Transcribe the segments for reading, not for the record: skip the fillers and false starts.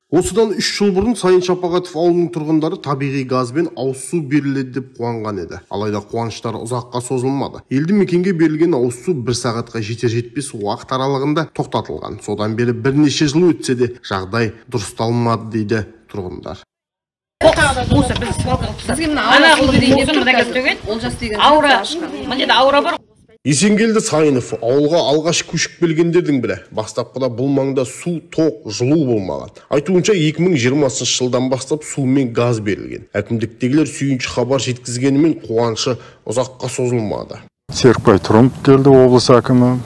Осыдан 3 жыл бұрын Сайын Шапағатов ауылының тұрғындары табиғи газ бен ауыз су беріледі деп қуанған еді. Алайда қуаныштары ұзаққа созылмады. Елді мекенге берілген ауыз су бір сағатқа жетер-жетпес уақыт аралығында тоқтатылған. Содан бері бірнеше жыл өтсе де жағдай дұрысталмады дейді тұрғындар. Аура бар. Есенгелді Сайынов ауылға алғаш көшіп келгендердің бірі. Бастапқыда бұл маңда су, тоқ, жылу болмаған. Айтуынша 2020 жылдан бастап су мен газ берілген. Әкімдіктегілер сүйінші хабар жеткізгенімен қуанышы ұзаққа созылмады. Серікбай Тұрымов келді, облыс әкімі,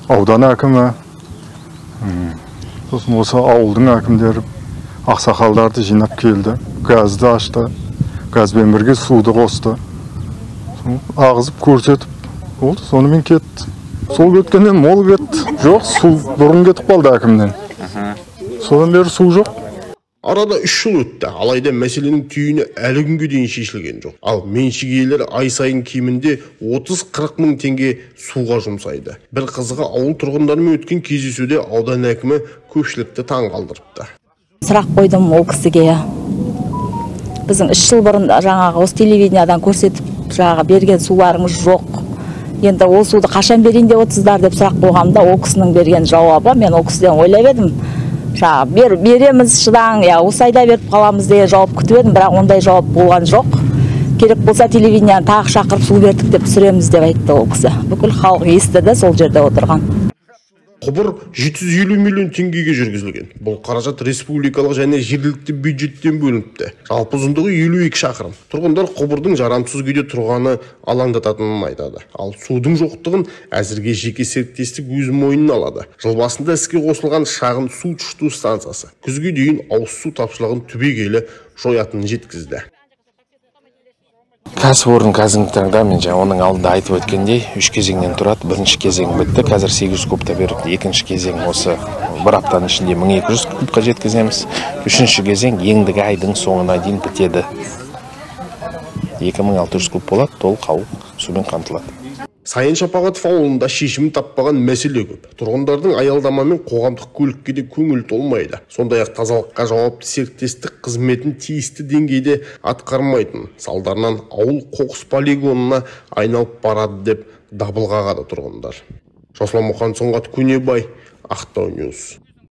аудан әкімі, сосын осы ауылдың әкімдері, ақсақалдарды жинап келді, газды ашты, газбен бірге суды қосты. Ағызып көрсетіп болды, сонымен кетті. Сол кеткеннен мол кетті. Жоқ, су бұрын кетіп қалды әкімнен. Содан бері су жоқ. Арада 3 жыл өтті. Алайда мәселенің түйіні әлі күнге дейін шешілген жоқ. Ал меншік иелері ай сайын кемінде 30-40 мың теңге суға жұмсайды. Бір қызығы, ауыл тұрғындарымен өткен кездесуде аудан әкімі көпшілікті таң қалдырыпты. Сұрақ қойдым ол кісіге. Біздің 3 жыл бұрын жаңағы осы телевидениядан көрсетіп жаңағы берген суларыңыз жоқ. Енді ол суды қашан берейін деп отырсыздар деп сұрақ қойғанымда ол кісінің берген жауабы, мен ол кісіден ойлап едім, жаңағы береміз, шыдаң, я осы айда беріп қаламыз деген жауап күтіп едім, бірақ ондай жауап болған жоқ. Керек болса телевиденияны тағы шақырып су бердік деп түсіреміз деп айтты ол кісі. Бүкіл халық естіді сол жерде отырған. Құбыр 750 миллион теңгеге жүргізілген. Бұл қаражат республикалық және жергілікті бюджеттен бөлініпті. Жалпы ұзындығы 52 шақырым. Тұрғындар құбырдың жарамсыз күйде тұрғаны алаңдататынын айтады. Ал судың жоқтығын әзірге жеке серіктестік өз мойнына алады. Жыл басында іске қосылған шағын су тұщыту станциясы күзге дейін ауыз су тапшылығын түбегейлі жоятынын жеткізді. Кәсіпорын қазіргі таңда, мен жаңа оның алдында айтып өткендей, 3 кезеңнен тұрады. Бірінші кезең бітті, қазір 800 кубта беріп, екінші кезең осы бір аптаның ішінде 1200 кубқа жеткіземіз. Үшінші кезең ендігі айдың соңына дейін бітеді. 2600 куб болады, толық ауыл сумен қамтылады. Сайын Шапағатов ауылында шешімін таппаған мәселе көп. Тұрғындардың аялдама мен қоғамдық көлікке де көңіл толмайды. Сондай-ақ тазалыққа жауапты серіктестік қызметін тиісті деңгейде атқармайтын. Салдарынан ауыл қоқыс полигонына айналып барады деп дабыл қағады тұрғындар. Жасұлан Мұқан, Сұңғат Көнебай, Ақтау Ньюс.